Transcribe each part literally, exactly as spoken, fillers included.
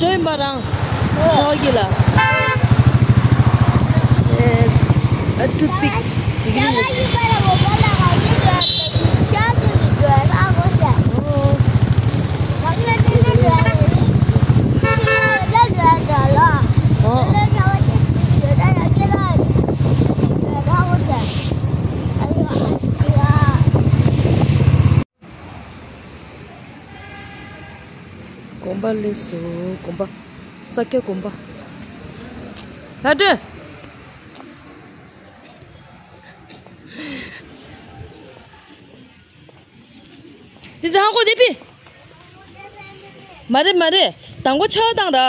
ཅོ་ཡིན་པ་རང་། ཆོག་གི་ལ། ཨེ། ཨ། ཊུཐ་པིག་དེ་གི་ནི། ཨོ། གོམ་པ་སླེབས་སོང་། གོམ་པ། ས་སྐྱ་གོམ་པ། ལྷ་སྒྲོན། དེ་ཚོ་ཧ་གོ་དེ་པི། མ་རེད་མ་རེད། དང་པོ་ཆ་བ་བཏང་ར།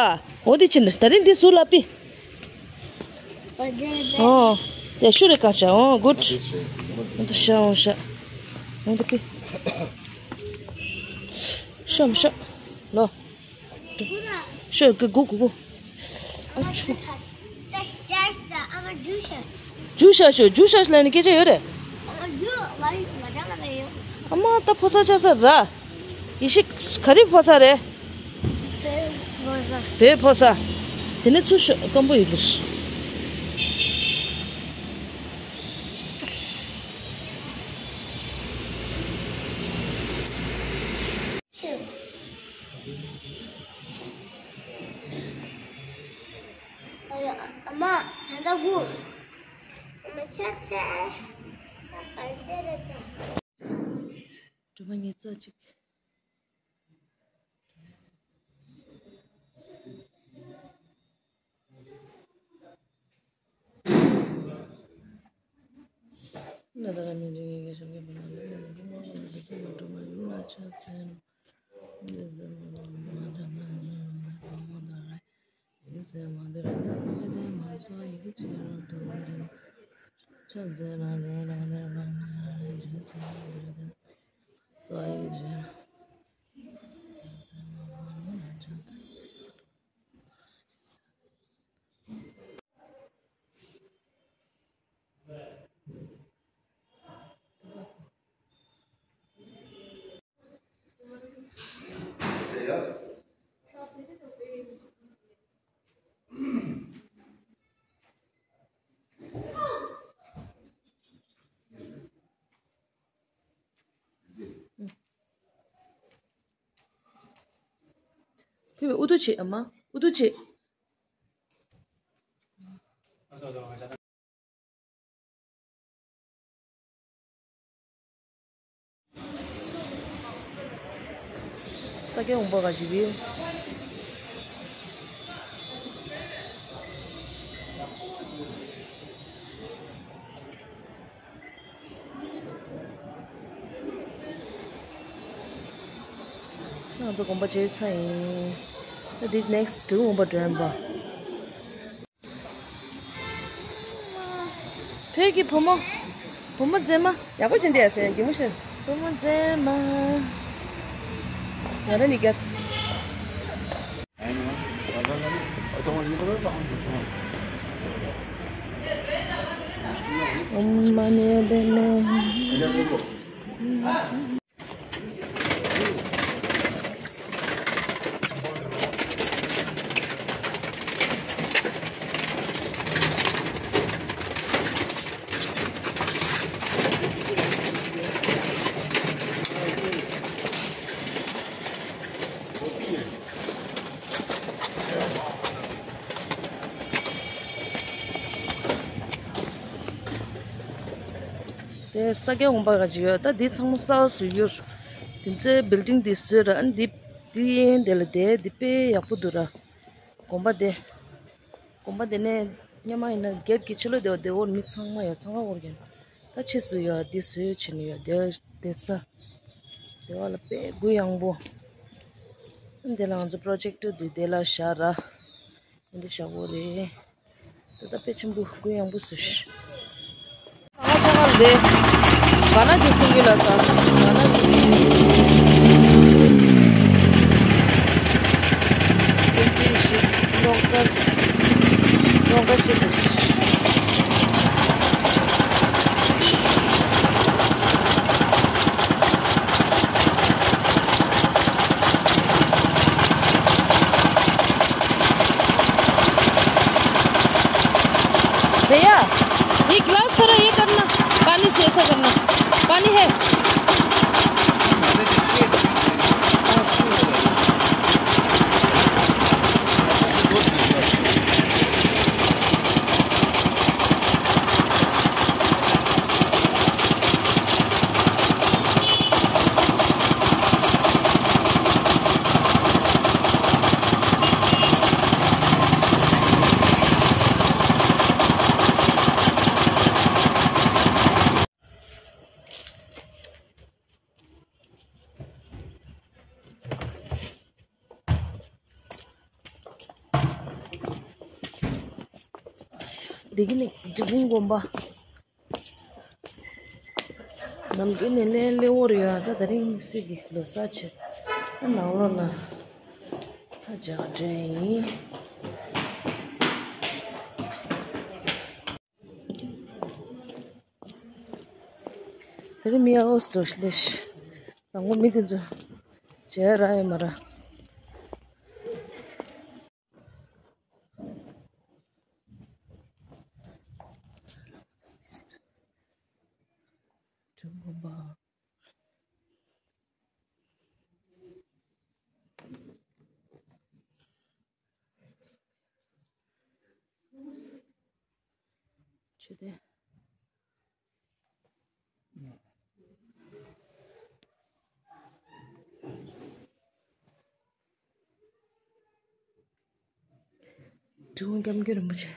འོ་དེ་ཕྱིན། ད་རིང་འདི་ཟུར་ལ་པི། ཨོ། དེ་ཤུ་རེ་ཀ་ཤ། ཨོ་གུཌ། འོ་དེ་ཤ། ཨོ་ཤ། འོ་དེ་པི། ཤ་མ་ཤ། ལོ། ཤ་གི་གུ་གུ་གུ། ཨ་ཆུ། རྒྱུ་ཤ་ཤོ། རྒྱུ་ཤ་ཤོ་ལ་ནི་སྐད་ཆ་ཡོད་རེད། ཨ་མ་ད་ཕོ་གསར་ཆགས་ས་ར། ཡེ་ཤེས་ག་རེ་ཕོ་གསར་རེད། བོད་ཕོ་གསར། དེ་ནས་ཚུར་ཤོག་སྐམ་པོ་ཡོད་གི། ཨ་མ། ད་ལྟ་སྒུག་ཨ་མ་ཆ་ཆ། ད་ག་འདྲ་རེད་ད། སྒྲོལ་མ་ཉི་ཚེ་གཅིག་ཕི་བའི་ཨུ་ཏུ་ཆེ། ཨ་མ་ཨུ་ཏུ་ཆེ། ས་སྐྱ་འོང་པ་ག་ཅིག་ཡོད། ང་ཚོ་དགོན་པ་མཇལ་ཚར་ཡིན། ད་འདི་ནེག་སི་ཊི་དགོན་པ་འགྲོ་ཡིན་པ། བོད་ཀྱི་བུ་མོ། བུ་མོ་མཛེས་མ། ཡག་པོ་བྱིན་དེ་ཡ་སེ་གི་མོ་ཤིན། བུ་མོ་མཛེས་མ། ང་ར་ནི་རྒྱ། ཨོཾ་མ་ཎི་པདྨེ། དེ་ས་སྐྱ་འོང་པ་ག་ཅིག་ཡོད། ད་འདི་ཚང་མ་གསར་བཟོས་ཡོད། དེ་ཚོའི་བིལ་ཌིང་འདི་བཟོས་ར། ཨ་འདི་འདི་ཡིན། དེ་ལ་དེ་འདི་དཔེ་ཡག་པོ་འདུག་ར། དགོན་པ་དེ། དགོན་པ་དེ་ནས་སྔོན་མ་ཡིན་ན་གེ་ཊི་གི་ཕྱི་ལོགས་དེ་བ་དེ་འོར་མི་ཚང་མ་ཡོད། ཚང་མ་འོར་གྱིན། ད་ཕྱིས་སུ་ཡོད་འདི་བཟོས་བྱས་ནས་ཡོད། དེ་བ་དེ་ས་དེ་བ་ལ་དཔེ་གུ་ཡངས་པོ། ཨ་འདི་ལ་ང་ཚོ་པྲོ་ཇེག་ཊར་འདི་དེ་ལ་བཞག་ར། འདི་ཞག་པོ་རེད། ད་ལྟ་དཔེ་ཆེན་པོ་གུ་ཡངས་པོ་བཟོས་ཤག་ང་ཆ་ང་རེད། ག་ན་ཅིག་གསུང་གི་ལ་ས། ག་ན་ཅིག་ཀུན་གཟིགས་ཤིག་རོགས་ཀར། རོགས་ཀར་བྱེད་དུ། ऐसा करना। पानी है? འདི་གི་ནི་འབྲི་གུང་དགོན་པ། ནམ་རྒྱུན་ནས་ལས་སླེ་བོར་ཡོད། ད་དེ་རིང་སྲིད་ཀྱི་ལོ་གསར་ཆེད་ད་ནང་ལོགས་ལ་ད་ཇག་སྒྲོན་ཡིན། དེ་རིང་མི་ཡག་པོ་འདུག་ལེ་ཤ། དང་པོ་མི་དེ་ཚོ་བྱས་ར་ཡོད་མ་ར། ཆུ་དེ། འབྲི་གུང་སྐྱབས་མགོན་རིན་པོ་ཆེ།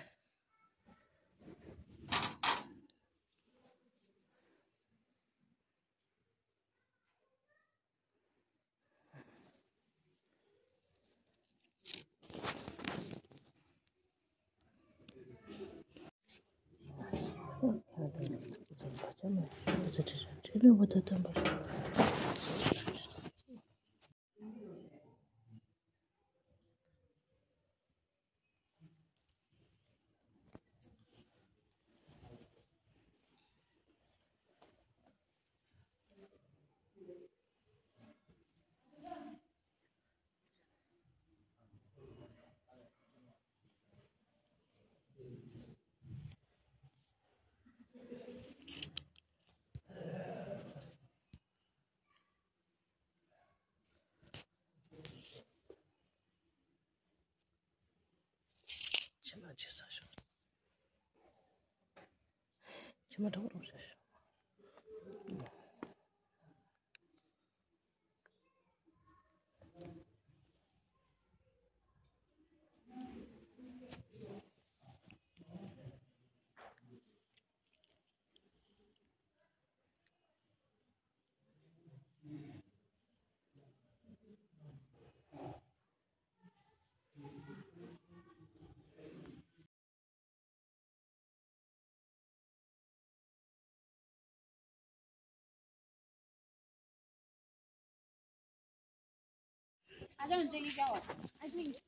ཕྱི་མ་ཅི་ཟ་ཤོག་ཕྱི་མ་གྲོགས་རོགས་ཤོག་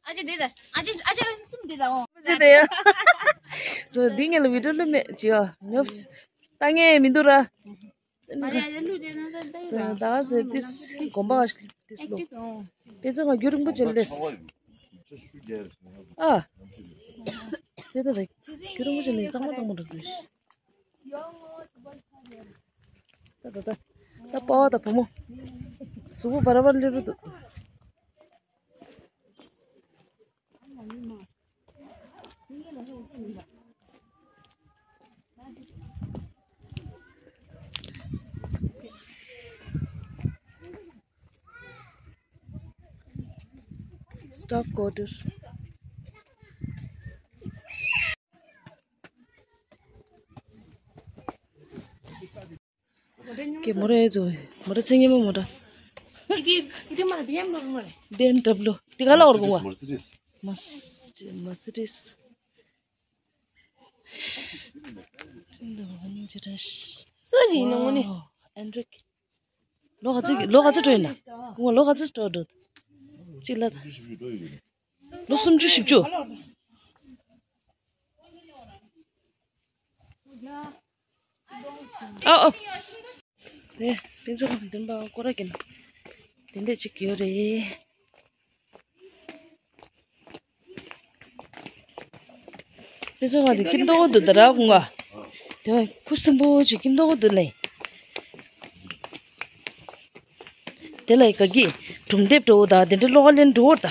ཨ་ཅེ་འདི་ད། ཨ་ཅེ་ཨ་ཅེ་གསུམ་འདི་ད་འོ། ཨ་ཅེ་དེ་ཡ། ཚོ་འདི་ངས་ལ་བི་ཌིའོ་ལ་མེད་ཅི་ཡ། ཉོབ། ལྟ་ངེས་མི་འདུག་ར། ཨ་ཡ་ཡ་ལུ་དེ་ན་ད་ད་ཡ། ད་ཟེར་ཏིས་དགོན་པ་ག་ཤི་ཏིས་ལོ། དཔེ་ཚོ་ང་རྒྱུ་རིན་པོ་ཆེ་ལེས། ཨ། དེ་ད་ད་རྒྱུ་རིན་པོ་ཆེ་ལེས་གཙང་མ་གཙང་མ་འགྲོ་དུས། ད་ད་ད། ད་པ་བ་ད་བུ་མོ། གཟུགས་པོ་བར་བར་ལེ་རུ་འདུག Staff quarter. ཀྱེ་མོ་རེ་ཚོ། མོ་རེ་ཚེ་ཉེ་མོ་མོ་ར། ཨི་ཏི་ཨི་ཏི་མ་རེ་བི་ཨེམ་ཌབ་ལུ་མ་རེ། བི་ཨེམ་ཌབ་ལུ། དེ་ག་ལ་འོར་གོ་བ། མར་སི་ཌི་སི། མར་སི་ཌི་སི། སུ་ཞིག་ཡིན་ནོ་ངོ་ནི། ཨན་ཌྲིག་ལོ་ག་ཚོད་ལོ་ག་ཚོད་འགྲོ་ཡིན་ན། ཁོང་ལོ་ག་ཚོད་འགྲོ་འགྲོ། གཅིག་ལ། ལོ་སུམ་ཅུ་བཞི་བཅུ། ཨོ་ཨོ། དེ་དཔེ་མཛོད་ཁང་འདོན་པ་སྐོར་ར་གིན། དེ་འདྲས་ཅིག་ཡོད་རེད། དེ་ཚོ་ང་དེ་ཀིམ་ཏོག་འདུག་ད་ར་ཁོང་ག་དེ་བ་ཁུ་སིམ་པོ་ཅིག་ཀིམ་ཏོག་འདུག་ལེ། དེ་ལ་ག་གི་སྒྲུང་དེབ་འགྲོ་ད་དེ་འདྲ་ཀློག་ལེན་འགྲོ་ད།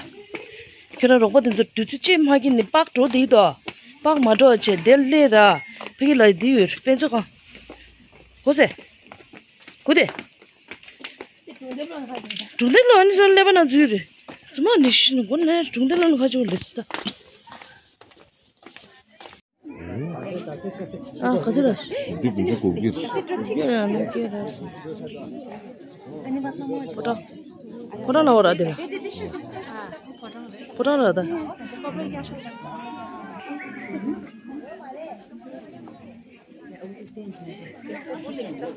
ཁྱོད་རང་རོགས་པ་དེ་ཚོ་དུས་ཚོད་ཅིག་མ་གི་ནི་པག་འགྲོ་དེ་ཡིན་དོ། པག་མ་འགྲོ་བྱས་དེ་ལས་ར་ཕ་གི་ལ་དེ་ཡོད་དཔེ་མཛོད་ཁང་། གོ་སེ། གོ་དེ། སྒྲུང་དེབ་ལ་ཨ་ནི་སོང་ཀླད་པ་ནང་འཛུལ་རེད། ཙུ་མ་ནི་ཤི་ནི་གོ་ནས་སྒྲུང་དེབ་ལ་ནི་ཁ་ཆེ་བ་ལས་སི་ད། ཨ་ཁ་ཆེ་ར། འདི་འདི་གོ་གི། ཕོ་བྲང་ཕོ་བྲང་ལ་འོ་ར་དེ་ལ། ཕོ་བྲང་ལ་ད།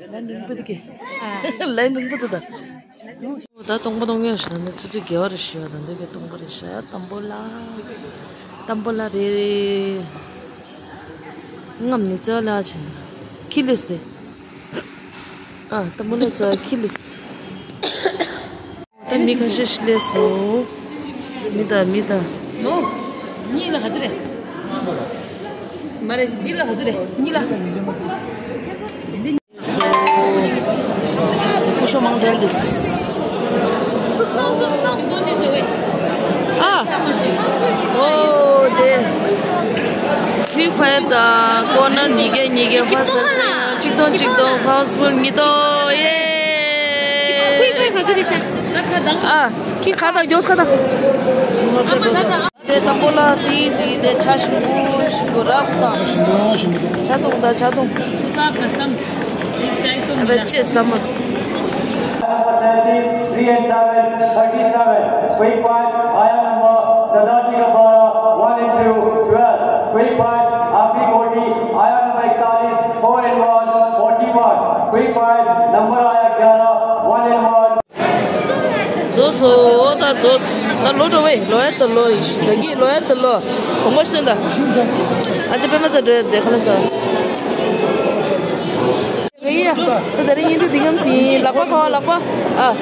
ལན་མིན་པོ་དེ་གི། ལན་མིན་པོ་དེ་ད། ད་སྟོང་པ་སྟོང་ཡང་ཞིག་ད་ནི་ཙི་ཙི་དགེ་བ་རེ་ཞུ་བ་དང་འདི་པའི་སྟོང་པ་རེ་ཞུ་ཡ་དམ་པོ་ལ། དམ་པོ་ལ་རེ། རྔམ་ནི་ཙ་ལ་ཆེན། ཁི་ལིས་ཏེ། ཨ་དམ་པོ་ལ་ཙ་ཁི་ལིས། ད་མི་ཁ་ཤས་ཤིག་སླེབས་སོང་། མི་དང་མི་དང་། ནོ། གཉིས་ལ་ག་ཚོད་རེད། མ་རེད་འདི་ལ་ག་ཚོད་རེད་གཉིས་ལ། འདི་འདི། སོང་། སྐུ་ཞབས་མང་དྲགས་འདུག་ཨ། ཨོ་དེ། ཁུག་ཕའིབ་དང་ཀོར་ནར་གཉིས་ཀའི་གཉིས་ཀའི་ཕར་སི་ཊི་ལ་སེ་གཉིས་སྟོང་གཅིག་སྟོང་ཕར་སི་ཊི་ལ་མི་གཏོང་ཡེ། ཨ། ཁ་དང་མགྱོགས་ཁ་དང་། དེ་དང་པོ་ལ་ཙི་ཙི་དེ་ཆ་ཞིམ་པོ་ཞིམ་པོ་རབ་སང་། ཆ་དུང་དང་ཆ་དུང་། རབ་ཆེ་ས་མོ། Three and seven, thirty-seven. Quick five, Aya number Sardar Ji Gabara, one and two, twelve. Quick five, Akhri Koti, Aya number iktalis, four and one, forty-one. Quick five, number Aya gyara, one and one. རྫོགས་སོ། ད་རྫོགས། ད་ལོ་འགྲོ་བས་ལོ་ཡར་ད་ལོ་ཡིན་ད་གི་ལོ་ཡར་ད་ལོ། འོང་བ་ཤི་ད། ཨ་ཅེ་པད་མ་ཚ་འདྲེ་བསྡད་ཁ་ལ་ས། ངའི་ཡ། ད་ད་རེ་ཡིན་དུ་འདི་གམ་སི་ལག་པ་ཁ་བ་ལག་པ། ཨ།